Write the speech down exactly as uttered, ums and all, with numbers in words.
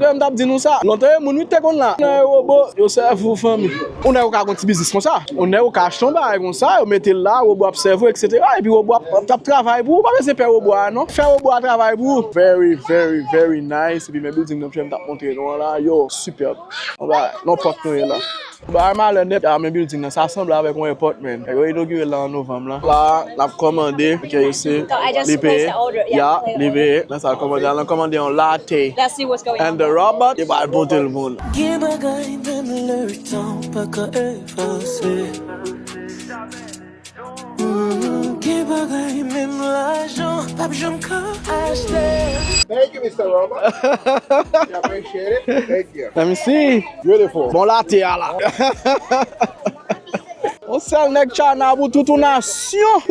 Lè m t ap di nou sa, lontan yo moun wi te konn la. Nan yo wobo, yo sèvi w fanmi. Ou nèg ou ka gon ti biznis konsa. Ou nèg ou ka achte yon bagay konsa, yo mete l la, wobo ap sèvi w, et cetera. Epi wobo ap, ap, ap travay pou ou. Pa bezwen pè wobo a non. Fè wobo a travay pou ou. Very, very, very nice. Epi men building nan m t ap montre nou an la, yo, superb. Yon bagay, nan pòt nou ye la. Bagay malè nèt, a men building nan, sa sanble avèk yon airport, man. Yo inogire l la an novanm la. La, l ap kòmande, ok, you see. Li peye. Ya, li peye. Nan sa l kòmande, al kòmande yon latte. And the robot, li pral pote l pou nou. Gen bagay menm lè tan pa ka efase. Mm, gen bagay menm lajan p ap janm ka achte. Thank you, mister Robert. We appreciate it. Thank you. Let me see. Beautiful. Bon latte a la. On sèl nèg tchana pou tout yon nasyon.